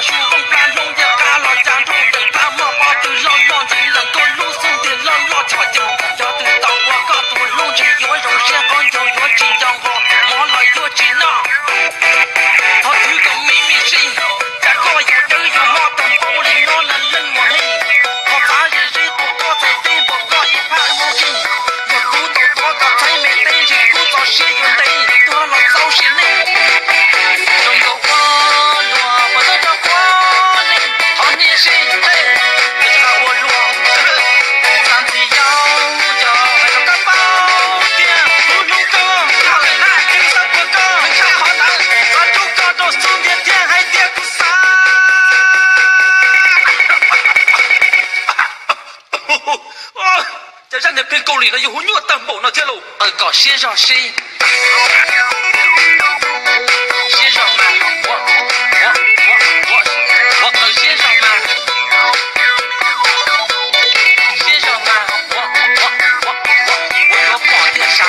Tsuj vooj plag hloob ntiag qab los cas nrog yeem qab muag pob tw loj loj ntxeev lees koj lub xub ntiag loj loj tshom cees. Cov twg tau ua koj tus hlub ntshe yuav zoo siab qhov ncaug yuav tsis nco nqos mov los yuav tsis noj. Thov khwv kom me me sij, cas koj yuav dawb yuav mob tag npaum li no na leej muag heej. Thov txav ze zeb tua koj txhais teb npuab koj ib phab mob keej. Yog kuv tau tuav koj txhais me teb ntshe kuv txoj sia yuav ntev tuag los txaus sia neej. Zoo nkaus ua luaj puas txawj rau quav leej thov niaj sij tej, ua luaj txav ntxhi yau yog hais rau koj paub tiag kuv hlub koj tshaj lawm na, kuv xav puag koj tshaj qhov ntawd, xav rub koj rau xub ntiag thiab hais tias kuv xav. Cas zaj niag kawg Kaus Lim no yuav hu nyuaj tag npaum no thiab lauj. Qw kom siab zog seb, siab zog mas.